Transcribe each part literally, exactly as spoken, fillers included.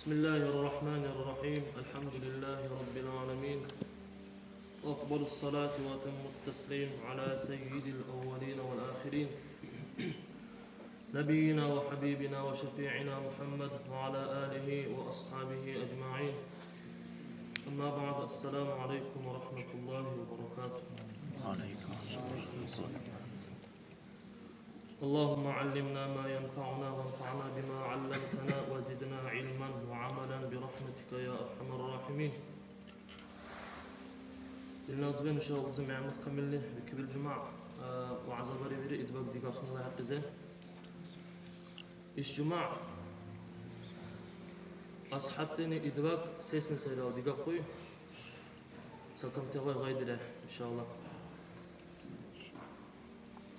بسم الله الرحمن الرحيم. الحمد لله رب العالمين. وأفضل الصلاة وأتم التسليم على سيد الأولين والآخرين. نبينا وحبيبنا وشفيعنا محمد وعلى آله وأصحابه أجمعين. أما بعد، السلام عليكم ورحمة الله وبركاته. وعليكم السلام ورحمة الله. اللهم علمنا ما ينفعنا وانفعنا بما علمتنا وزدنا علما وعملا برحمتك يا أرحم الراحمين. Динна узби, нуша узби МяхӀяммад Камилли бикибил жумягӀ, а, вягӀза барибири Идбаг дигахънила хӀякьлизи. Иш жумягӀ асхӀябтани Идбаг сесен сайрал дигахъуй, ца камти гъай гъайдирехӀе, иншалла.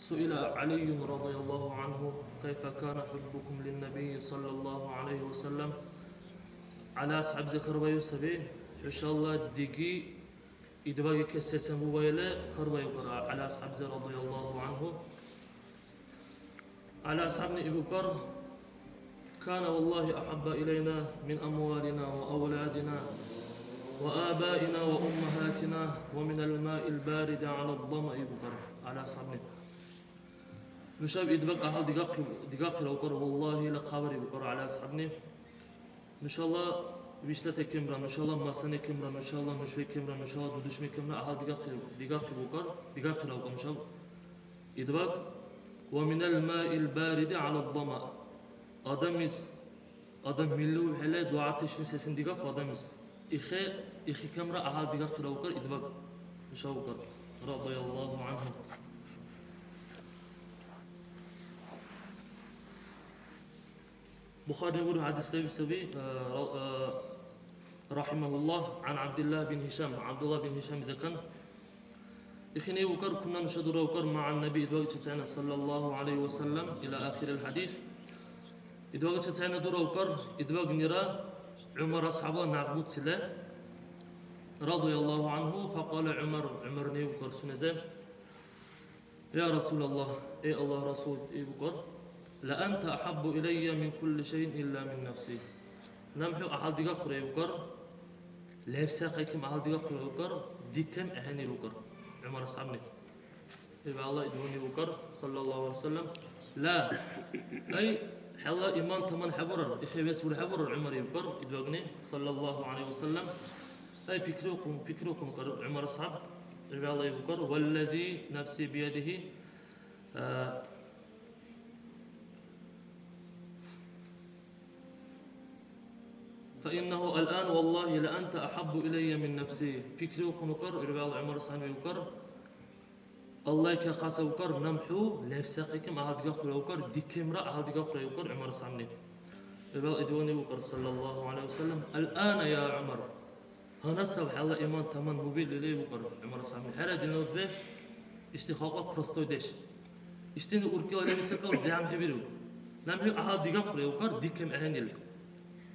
سئل علي رضي الله عنه: كيف كان حبكم للنبي صلى الله عليه وسلم؟ ГӀяли асхӀябзи хьарбаиб саби, хӀушала диги Идбагикес сесен бубаили, хьарбаиб ГӀяли асхӀябзи радияллаху анхӀу. ГӀяли асхӀябни ибукар: كان والله أحب إلينا من أموالنا وأولادنا وآبائنا وأمهاتنا ومن الماء البارد على الظمأ ибукар ГӀяли асхӀябни. Нушаб Идбаг гӀяхӀял дигахъи-, дигахъира укар, валлагьи, ила хъабар ибукар ГӀяли асхӀябни. Нушала виштӀатекемра, нушала масанекемра, нушала нушбекемра, нушала дудешмекемра гӀяхӀял дигахъи-, дигахъи букар, дигахъира укар нушаб Идбаг. ومن الماء البارد على الظمأ. Адамис, адам миллиубхӀели, дугӀяртешли сесен дигахъу адамис. Ихе, ихикемра гӀяхӀял дигахъира укар Идбаг. Нуша укар. Радияллаху анхӀу. Бухари буриб хӀядис леб саби, э, ра-, э, рахимахуллах, гӀан ГӀябдилла бин Гьишам, ГӀябдулла бин Гьишам изакан. Ихини укар, كنا нуша дура укар, مع النبي, Идбагичи цайна, صلى الله عليه وسلم, إلى آخر الحديث. Идбагичи цайна дура укар, Идбагнира ГӀумар асхӀябла някъ буцили, радияллаху анхӀу, فقال عمر, ГӀумарни укар сунезе. يا رسول الله, э Аллагьла Расул, ибукар, لأنت أحب إلي من كل شيء إلا من نفسي. Наб хӀу гӀяхӀял дигахъура ибукар, лебсахъайким гӀяхӀял дигахъура ибукар, дикем ахӀен ибукар ГӀумар асхӀябни. Иб Аллагь, Идбагни ибукар, صلى الله عليه وسلم. لا. Ай, хӀела иман таман хӀебурар, ихе вес бур хӀебурар, ГӀумар, ибукар Идбагни, صلى الله عليه وسلم. Ай, пикриухъун, пикриухъун кар ГӀумар асхӀяб, иб Аллагь ибукар, والذي نفسي بيده, а, فإنه الآن والله لأنت أحب إلي من نفسي. Пикриухъун укар, иб Аллагь, ГӀумар асхӀяб ибукар, Аллагьке хасавкар, наб хӀу лебсахъиким гӀяхӀял дигахъура укар, дикемра гӀяхӀял дигахъура укар ГӀумар асхӀябни. Ибал Идбагни укар, صلى الله عليه وسلم, الآن يا عمر. Гьанна саб хӀела иман таман мубил или укар ГӀумар асхӀябни. ХӀера, динна узби, ишди халкьла простойдеш. Ишдини уркӀила леби секӀал дигӀянхӀебиру. Наб хӀу гӀяхӀял дигахъура укар, дикем ахӀен или.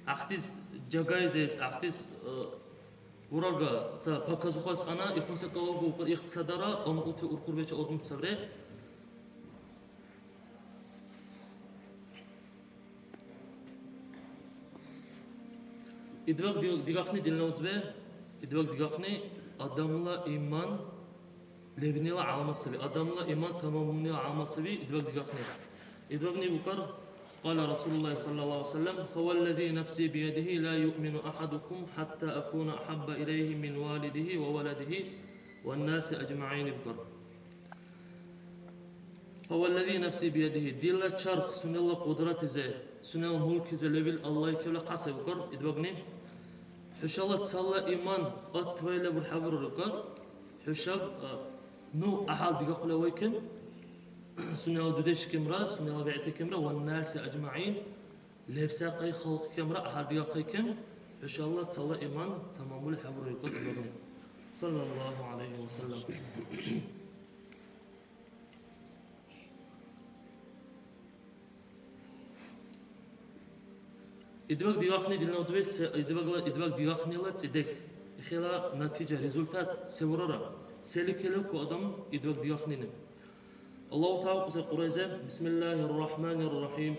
Ахтис жагайзес, ахтис, э, Урарга ца показухъес ана, ихунси калавгу укар ихцадара, амъути уркурбечи агумцавре. Идбаг ди-, дигахъни, динна узби, идбаг дигахъни адамла иман лебнила гӀяламат саби. Адамла иман тамамунила гӀяламат саби идбаг дигахъни. Идбагни букар, قال رسول الله صلى الله عليه وسلم: فوالذي نفسي بيده لا يؤمن أحدكم حتى أكون أحب إليه من والده وولده والناس أجمعين букар. فوالذي نفسي بيده, дила чарх сунела кьудратизе, сунела мулкизе лебил Аллагьикевла кьасай букар, идбагни. ХӀушала цала иман атвайла бурхӀябурар укар, хӀушаб, а, ну, гӀяхӀял дигахъула вайкем, сунела дудешкемра, сунела бегӀтакемра, والناس أجمعين, лебсахъай халкькемра гӀяхӀял дигахъайкем, хӀушала цала иман тамамули хӀебурайкӀуд адамли. صلى الله عليه وسلم. Идбаг дигахъни, динна узби, се-, идбагла, идбаг дигахънила цӀидег, ихила натижа, результат се бурара? Сели келуку адам идбаг дигахънини? Аллагьу ТагӀяла кьуса Кьурайзе, بسم الله الرحمن الرحيم.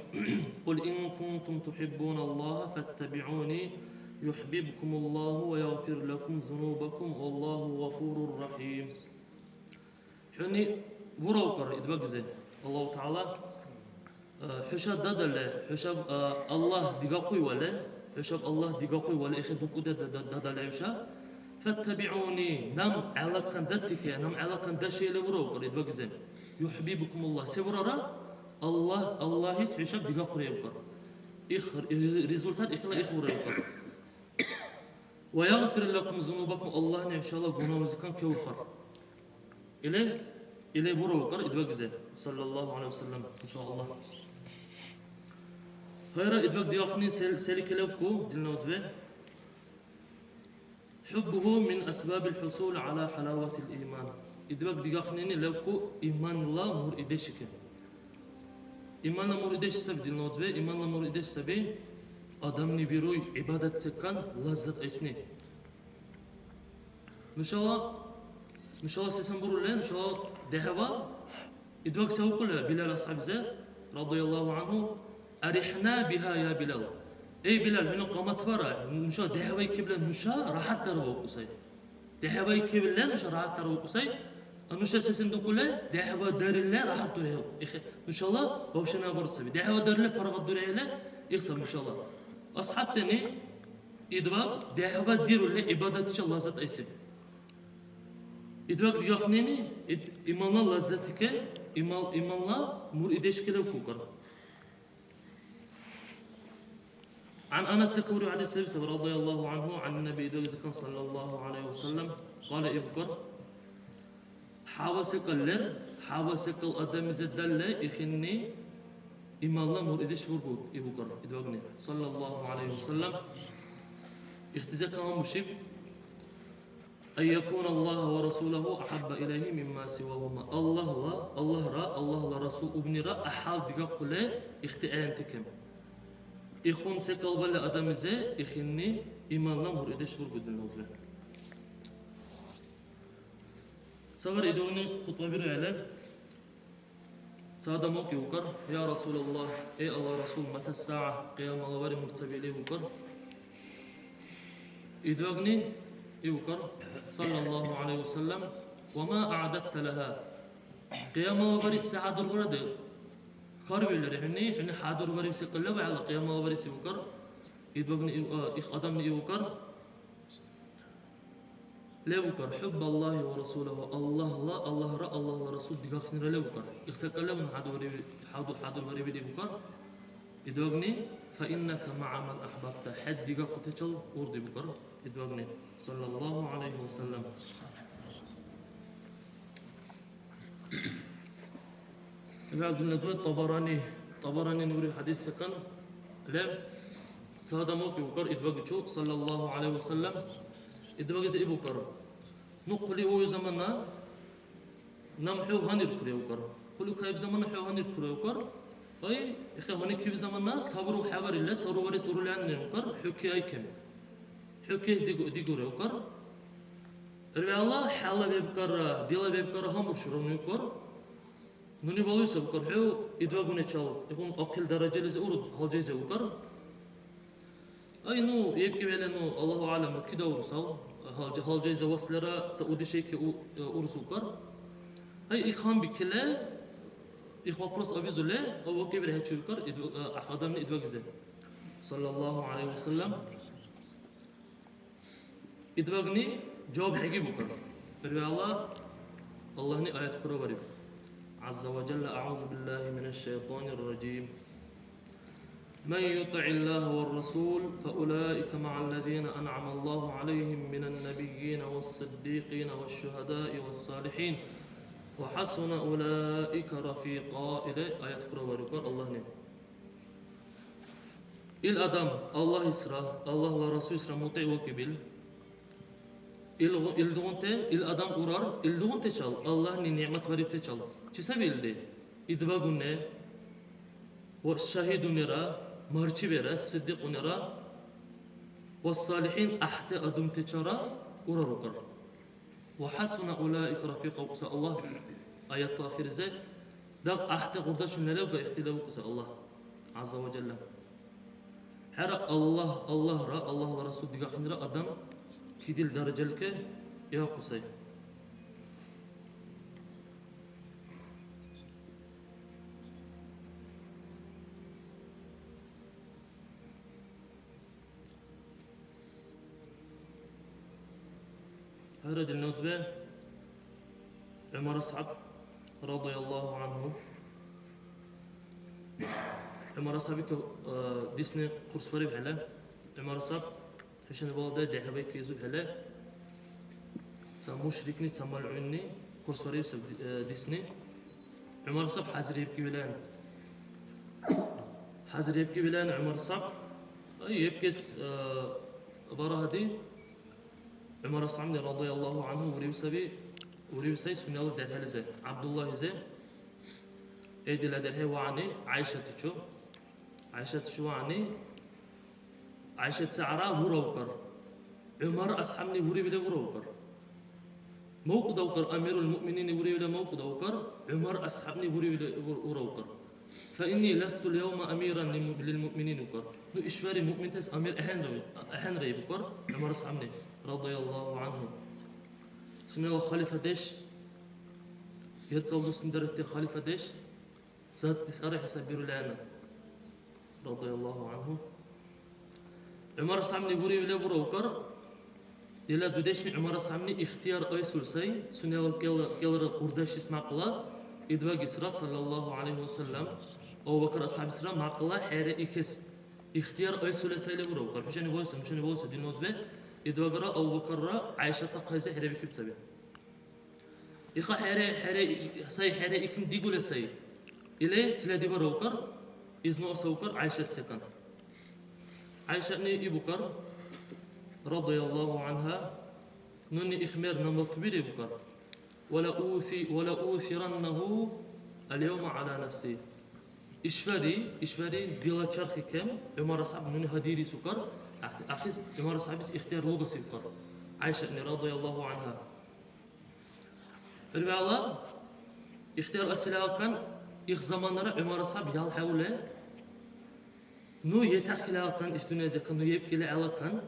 قل إن كنتم تحبون الله فاتبعوني يحببكم الله ويغفر لكم ذنوبكم والله غفور رحيم. ХӀуни бураукар идбагзе, Аллагьу ТагӀяла, э, хӀуша дадале, хӀушаб, э, Аллагь дигахъуй вале, хӀушаб Аллагь дигахъуй вале, ихе дукӀуде да-, да-, дадале хӀуша. فاتبعوني, нам гӀелакан датихе, нам гӀелакан дашейле бураукар идбагзе. يحببكم الله, се бурара? Аллагь, Аллагьис хӀушаб дигахъуреукар. Их, ри-, результат ихила их бураукар. ويغفر لكم ذنوبكم, Аллагьни хӀушала гунагьуназикан кевухъар. Или, или бураукар идбагзе, саллаллаху гӀалайхи ва саллям, иншааллагь. Хайра, идбаг дигахъни сел-, селикелевку, динна узбе. حبه من أسباب الحصول على حلاوة الإيمان. Идбаг дигахънини левку иманла муръидешике. Иманла муръидеш саби, динна узбе, иманла муръидеш саби адамни бируй гӀибадат секан лаззат айсни. Нушала, нушала сесен буруле, нушала дехӀева, идбаг се укули Билал асхӀябзе, радияллаху анху, أرحنا بها يا بلال. Эй, Билал, хӀуни къаматбара, нуша дехӀевайкибли нуша рахӀятдарваукӀусай. ДехӀевайкибли нуша рахӀятдарваукӀусай. А нуша сесен дукули, дехӀевадарили рахӀят дурехӀе. Ихе, нушала вообще наоборот саби. ДехӀевадарили паргъат дурехӀели, их саби нушала. АсхӀябтани идбаг дехӀевадирули гӀибадатчи лаззат айсиб. Идбаг дигахънини ид-, иманла лаззатике, иман-, иманла муръидешкелев кукар. عن أنس, каври хӀядис саби, رضي الله عنه, عن النبي, идбагзикан, صلى الله عليه وسلم, قال, ибкар, хӀява секӀал лер, хӀява секӀал адамизе далле ихинни иманла муръидеш бургу, ибукар, идбагни, саллаллаху гӀалайхи ва саллям. Ихтизакан гьанбушиб, أن يكون الله ورسوله أحب إليه مما سواهما. Аллагьла, Аллагьра, Аллагьла Расул убнира гӀяхӀял дигахъули ихтиаянтикем. Ихун секӀал балли адамизе ихинни иманла муръидеш бургу, динна узбе. Цавар идуни хутӀба бирухӀели, ца адам укӀи укар, يا رسول الله, эй Аллагьла Расул, متى الساعة, Кьиямала вари мурт саби или укар. Идбагни укар, صلى الله عليه وسلم, وما أعددت لها. Кьиямала вари се хӀядурбараде? Хьарбиулри хӀуни, хӀуни хӀядурбарибси къилла вегӀла Кьиямала вари се укар. Идбагни ив-, а, их адамни укар. Левукар, حب الله ورسوله, Аллагьла, Аллагьра, Аллагьла Расул дигахънира левукар. Их секӀал левну хӀядурбари-, хӀяду-, хӀядурбариб дигукар. Идбагни, فإنك مع من أحببت, хӀед дигахъутечал урди букар. Идбагни, صلى الله عليه وسلم. Ибн Абдул-Назур Табарани, Табарани нури хӀядис секӀал леб, ца адам укӀи укар идбагичу, саллаллаху гӀалайхи ва саллям, идбагизи ибукар, ну хъули уй замана, нам хӀу гьаниркури укар. Хъули кайиб замана хӀу гьаниркури укар. Ай, ихе гьаникиб замана сабру хӀеварили, сабру варес урули гӀягӀнили укар, хӀу киайкем. ХӀу кес дигу-, дигури укар. РвегӀла хӀяла вебкӀара, дила вебкӀара гьанбуршура нуни укар. Нуни балуй саб укар, хӀу идбагуначал ихъун ахъил даражализи уруд гьалжайзи укар. Ай, ну, ебкӀи вегӀла, ну, Аллагьу а'лам, кида урусав, гьалжа-, гьалжайзи васлира ца удишейки у-, урус укар. Ай, их гьанбикили, их вопрос абизули, ав вакӀибира хӀечи укар, идб-, а, адамни идбагизи. Саллаллаху гӀалайхи ва саллям. Идбагни жаваб хӀегиб укар. Первый Аллагь, Аллагьни аят хурабариб. عز وجل: أعوذ بالله من الشيطان الرجيم. من يطع الله والرسول فأولئك مع الذين أنعم الله عليهم من النبيين والصديقين والشهداء والصالحين وحسن أولئك رفيقا. Или аят хурабариб укар Аллагьни. Ил адам Аллагьисра, Аллагьла Расулисра мутӀигӀ вакӀибил, илгъу-, илдигъунти, ил адам урар, илдигъунтачал, Аллагьни нигӀмат барибтачал. Чи саби илди? Идбагуни ва шагьидунира, марчибира, сиддикьунира ва салихӀин, гӀяхӀти адамтачара урар укар. وحسن أولئك رفيقا, укӀуса Аллагь аятла ахирлизи, Дахъ гӀяхӀти къурдашуни левга ихтилаф укӀуси Аллагь ГӀязза ва Жалла. ХӀера, Аллагь, Аллагьра, Аллагьла Расул дигахънира адам кидил даражалике иахъу сай. ХӀера, дила узби, ГӀумар асхӀяб, радияллагьу гӀянгьу, ГӀумар асхӀябикиб, э, дисни курсбарибхӀели, ГӀумар асхӀяб, хӀушани баладай дехӀибайкизубхӀели, ца мушрикни, ца малгӀунни курсбариб саб, э, дисни. ГӀумар асхӀяб хӀязир ибкивилан. ХӀязир ибкивилан ГӀумар асхӀяб. Ай, ибкес, э, барахӀеди. ГӀумар асхӀябни радияллагьу гӀянгьу урив саби, урив сай сунела дерхӀелизи, ГӀябдуллагьизи. Э, дила дерхӀе ваъни ГӀяйшатичу. ГӀяйшатичу ваъни. ГӀяйшат ца ара ураукар. ГӀумар асхӀябни уривли ураукар. Мавкъудаукар, амирул муъминини уривли мавкъудаукар, ГӀумар асхӀябни уривли ур-, ураукар. Фа инни ласту лявма амиран лиму-, лил муъминин укар. Ну ишбари муъминтас амир ахӀенра, ахӀенра ибукар ГӀумар асхӀябни, радияллагьу гӀянгьу. Сунела халифадеш, гецӀал дусни дарибти халифадеш, Цаддис ара хӀисаббирули ахӀенну, радияллагьу гӀянгьу. ГӀумар асхӀябни буриб леб бура укар, дила дудешли ГӀумар асхӀябни ихтияр айсули сай, сунела кӀел-, кӀелра къурдашис мякьла, идбагисра, саллаллагьу гӀялайгьи ва саллам, Абу Бакр асхӀябисра мякьла хӀереихьес ихтияр айсули сай леб бура укар. ХӀушани балуса, нушани балуса, дила узби, идбагра Абу Бакрра ГӀяйшатахъайзи хӀеребикиб саби. Иха хӀере-, хӀере-, сай хӀереикни дигули сай. Или тиладибара укар, изну аса укар ГӀяйшат секӀан. ГӀяйшатни ибукар, радияллагьу гӀянгьа, нуни их мер намалтубири букар. Вала уси-, вала усираннагьу аль-явма гӀяла нафси. ИшбархӀи, ишбархӀи дила чарх икем, ГӀумар асхӀяб нуни гьадирис укар, ахъ-, ахъис ГӀумар асхӀябис ихтияр лугаси укар. ГӀяйшатни, радияллагьу гӀянгьа. ХӀурбала ихтияр асилалкан, их заманара ГӀумар асхӀяб ял хӀевли, ну етахъилалкан, иш дунъязикан, ну ебкӀили гӀелакан,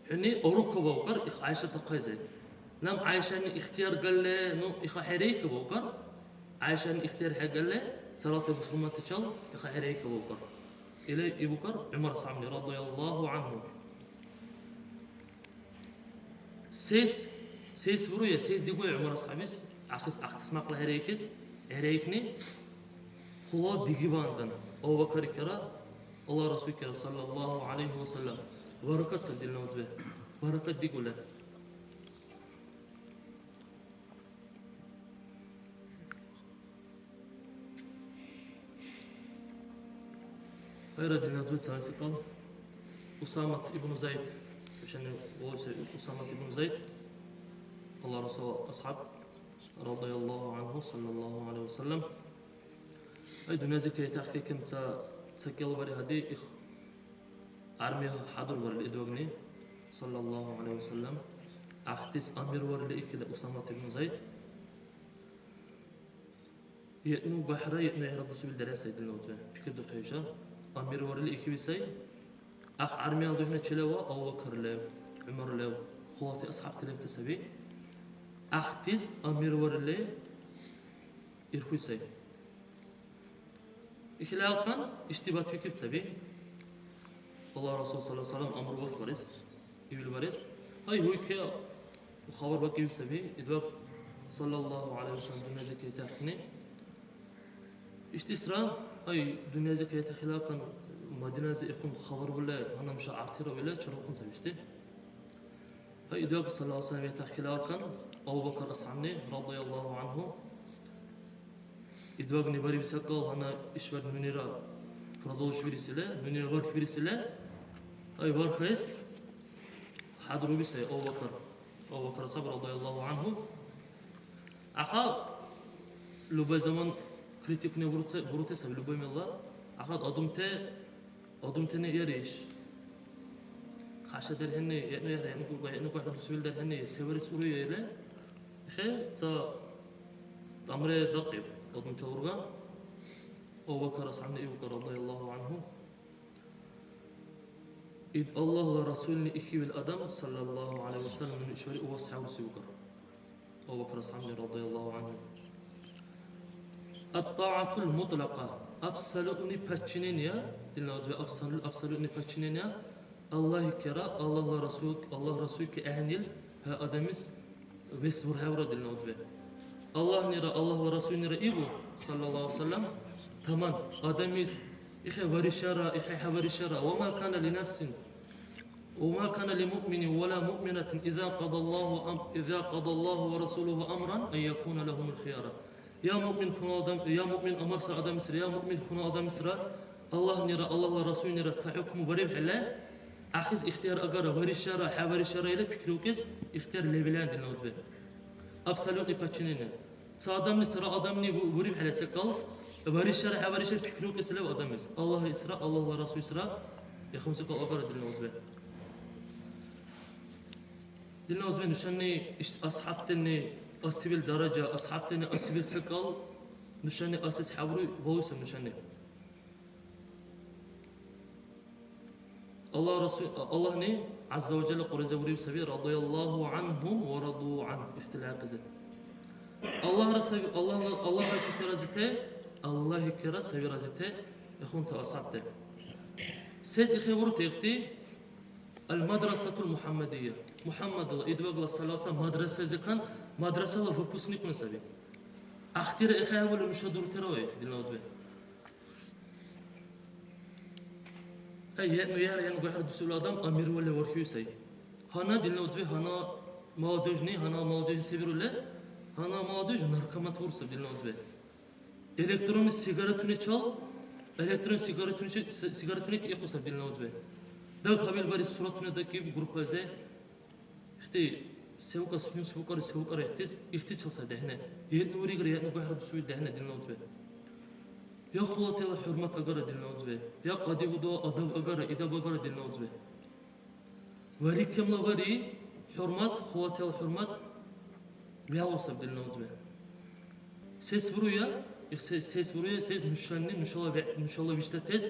хӀуни урухкабаукар, их ГӀяйшатахъайзи. Наб ГӀяйшани ихтияр галли, ну, иха хӀерейкабаукар, ГӀяйшани ихтияр хӀегалли, царалти бусурмантачал иха хӀерейкабаукар. Или ибукар ГӀумар асхӀябни, радияллагьу гӀянгьу. Сес, сес буруя, сес дигуя ГӀумар асхӀябис, ахъис, ахътис мякьла хӀерейкес, хӀерейкни, хъула дигибандан, Абу Бакарикира, Аллагь Расулкира, саллаллагьу гӀялайгьи ва саллам, баракат саб, дила узби, баракат дигули. ХӀера, дила узби, ца секӀал Усамат ибн Зайд. ХӀушани валуси Усамат ибн Зайд. Аллагь Расул асхӀяб, радияллагьу гӀянгьу, саллаллагьу гӀялайгьи ва саллам. Ай, дунъязи кайтахъи кем ца, ца кӀел бархӀи гьади их армия хӀядурбарили идвагни, саллаллагьу гӀялайгьи ва саллам. Ахътис амир варили икили Усамат ибн Зайд. Еъну гахӀра, еъну гӀяхӀра дусибил дарес сай, дила узби. Пикридухъи хӀуша. Амир варили икиби сай. Ахъ гӀярмияла духӀна чилава Абу Бакр лев, ГӀумар лев, хъулати асхӀябти левти саби. Ахътис амир варили ирхуй сай. Ихилалкан ишди батбикиб саби. Аллагь Расул саллаллагьу гӀялайгьи ва саллам амру барес, ибил барес. Гьай, гьуйке хабар бакӀибил саби, идбаг саллаллагьу гӀялайгьи ва саллам дунъязи кайтахъни. Ишдисра, гьай, дунъязи кайтахъилалкан Мадинази ихъун хабар були, гьанна нуша гӀяртира уили чарухъун саби ишди. Гьай, идбаг саллаллагьу гӀялайгьи ва саллам ветахъилалкан Абу Бакр асхӀябни, радияллагьу гӀянгьу, идбагни бариби секӀал, гьанна ишбар нунира продолжить бирисили, нунира варх бирисили, гьай, вархес хӀядруби сай Абу Бакр. Абу Бакр асхӀяб, радияллагьу гӀянгьу. Аха любой заман критикуни буруте, буруте саби, любой мелла. Аха адамте Адамтани яриш. Хъаша дерхӀенни, яъну яра, яъну гурга, яъну гахӀра дусибил дерхӀенни, се барес уруя или? Хе, ца тӀамре дакьиб. Адамтала урга Абу Бакар асхӀябни ибкар, радияллаху анху. Ит Аллагьла Расулни ихивил адам, саллаллаху гӀалайхи ва саллям, нуни ишбари у вас хӀявруси букӀар. Абу Бакр асхӀябли, радияллаху анху. Ат-таатул мутлака, абсолютный подчинение, динна узбе, абсолю-, абсолютный подчинение Аллагьикира, Аллагьла Расул, Аллагь Расулки ахӀенил, хӀу адамис вес бурхӀевра, динна узбе. Аллагьнира, Аллагьла Расулнира игу, саллаллаху алейхи ва саллям, таман адамис ихе варишара, ихе хӀяваришара, ва ма кана ли нафсин, وما كان لمؤمن ولا مؤمنة إذا قضى الله أم-، إذا قضى الله ورسوله أمرا أن يكون لهم الخيرة. Я муъмин хьунул адам, я муъмин амарсра адамсра, я муъмин хьунул адамсра, Аллагьнира, Аллагьла Расулнира ца хӀукму барибхӀели, ахъес ихтияр агара, варишара, хӀяваришара или пикриукӀес ихтияр лебилан, динна узбе. Абсолютный подчинение. Ца адамли цара адамли у-, урибхӀели секӀал, варишара, хӀяваришара пикриукӀеси лев адамлис. Аллагьисра, Аллагьла Расулсра, ихун секӀал агара, динна узбе. Динна узбе, нушани иш асхӀябтани асибил даража, асхӀябтани асибил секӀал, нушани асес хӀявруй балуй саб нушани. Аллагь Расул, Аллагьни ГӀязза ва Жалла Кьурайза буриб саби, радияллаху анхум ва раду анху, ихтилаф къиза. Аллагьра саби, Аллагьла, Аллагьра чуки разите, Аллагьикира саби разите, ихунца асхӀябте. Сес ихе бурути ихти? Ал-мадрасатул Мухаммадия. Мухаммадла, идбагла саласа мадрасазикан, мадрасала выпускникуни саби. Ахтира ихе хӀявали нуша дурутира вай, динна узбе. Ай, е-, ну, яра, ян гохӀра дусул адам амирвали вархьуй сай. Гьанна, динна узбе, гьанна молодежьни, гьанна молодежьни се бирули? Гьанна молодежь наркомат бурса, динна узбе. Электронный сигаретуни чал, электронный сигаретуни чи-, си-, сигаретуни ки ихъуса, динна узбе. Даг гьабил барес суратуни дакӀиб группазе. Ихти севка сунес вукӀар, севкара ихтис, ихти чалса дехӀне. ЕтӀну уригра, етӀну гохӀра дусули дехӀне, динна узбе. Я хулатала хӀурмат агара, динна узбе. Я кьади-удала адаб агара, идаб агара, динна узбе. Вари кемла вари, хӀурмат, хулатала хӀурмат вегӀла саб, динна узбе. Сес буруя, их се-, сес буруя, сес нушани, нушала ве-, нушала виштӀатес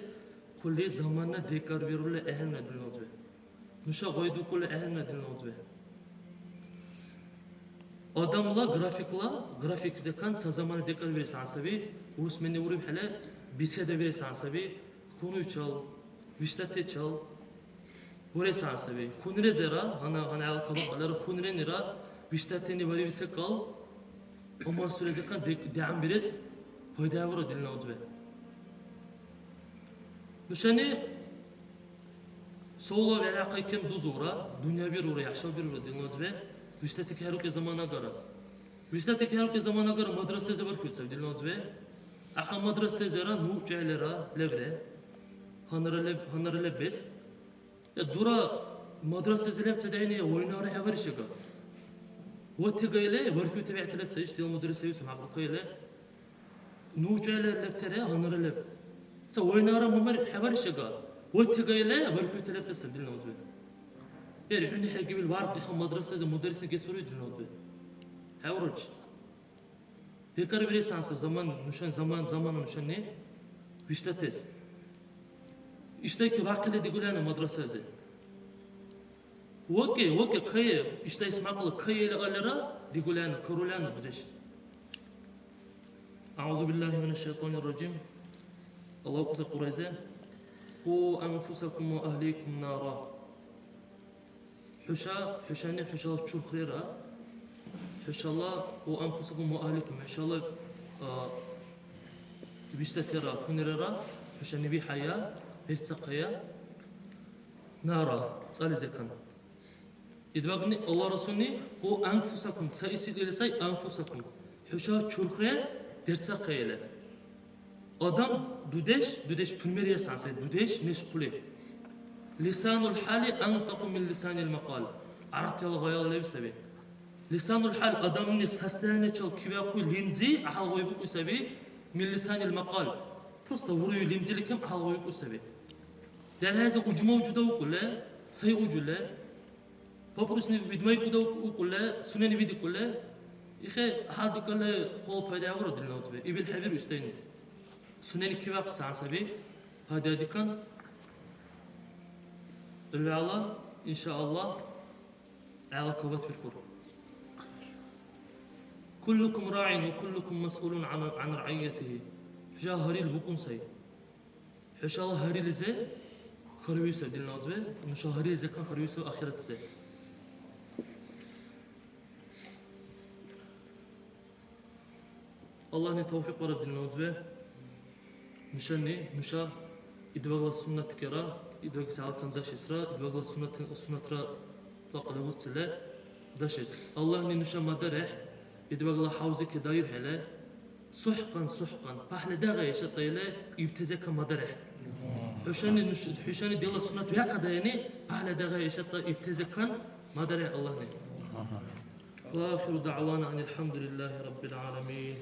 хъули замана декӀарбирули ахӀенра, динна узбе. Нуша гъайдукӀули ахӀенра, динна узбе. Адамла графикла, график-зекан ца замана декӀарбирес гӀян саби, урус мени урибхӀели, беседа бирес гӀян саби, хьунуйчал, виштӀатечал бурес гӀян саби. Хьунрезера, гьанна, гьанна гьалкабахъалара хьунренира, виштӀатени вариб секӀал, умар сурезекан дек-, дигӀянбирес пайда авара, динна узбе. Нушани Цала вегӀахъай кем дузулра, дунъя бирура, яхшал бирура, динна узбе, виштӀати кахӀерукӀи замана агара. ВиштӀати кахӀерукӀи замана агара мадрасазе бархуцаб, динна узбе. Ахъа мадрасазера ну чегьлера лебре. Гьаннара леб-, гьаннара леббес. Я дура мадрасазе леб ца дяйни вайнара хӀебаришага. Ватига или бархути вегӀти леб ца иш дила мадрасаби сан гӀякьлу кайили. Ну чӀела лебтира гьаннара леб. Ца вайнара мамар хӀебаришага. Ватига или бархути лебтаса, динна узбе. Эр хӀуни хӀегибил варх иха мадрасази мударрисни гесури, динна узбе. ХӀевруч. ДекӀарбирес гӀян саб заман, нушан заман, замана нушани виштӀатес. Иштайки вахъхӀила дигулана мадрасази. Ваке, ваке, кае, иштайс мякьла кае или гӀялира, дигулана, карулана дудеш. أعوذ بالله من الشيطان الرجيم. Аллагь кьуса Кьурайзе. قوا أنفسكم وأهليكم نارا. ХӀуша, хӀушани хӀушала чурхрира, хӀушала, وأنفسكم وأهليكم, хӀушала, а, виштӀатира, кунрира, хӀушани вихӀая, верцахъая, نارا, цӀализекан. Идбагни Аллагь Расулни, قوا أنفسكم, ца исидили сай أنفسكم. ХӀуша чурхре дерцахъа или. Адам дудеш, дудеш пример ясан сай, дудеш неш хъули. لسان الحال أنطق من لسان المقال. ГӀярабтала гъайала лев саби. Лисанул хӀял адамни состояниечил кивяхъуй лимзи гӀяхӀялгъуйбукӀуй саби, من لسان المقال. Просто уруй лимзиликим гӀяхӀялгъуйбукӀуй саби. ДяхӀяйзи уджма-уджуда укӀули, сай уджули. Папрусни видмайкӀуда укӀули, сунени видикӀули, Ихе гьар дикали хъула пайда гӀебару, дила узби. Ибил хӀебиру ишдайни. Сунени кивяхъес гӀян саби. Пайда дикан. Ил вегӀла, иншааллагь, гӀела кабатбиркур. كلكم راع وكلكم مسؤول عن، عن رعيته. ХӀуша гьарил букӀун сай. ХӀушала гьарилизи хьарбиуси сай, дила узби, нуша гьарилизекан хьарбиуси сай ахиратизи. Аллагьни тавфикь бараб, дила узби. Нушани, нуша идбагла суннатикира, идбагла салкан дашесра, идбагла суннат-, суннатра цӀакьла буцили дашес. Аллагьни нуша мадарехӀе, идбагла хӀявзи кедаибхӀели, сухӀкъан, сухӀкъан, пагьладягъи ишатӀаили ибтазекан мадарехӀе. ХӀушани нуш-, хӀушани дила суннат вяхъадаини, пагьладягъи ишатӀа ибтазекан мадарехӀе Аллагьни. وآخر دعوانا أن الحمد لله رب العالمين.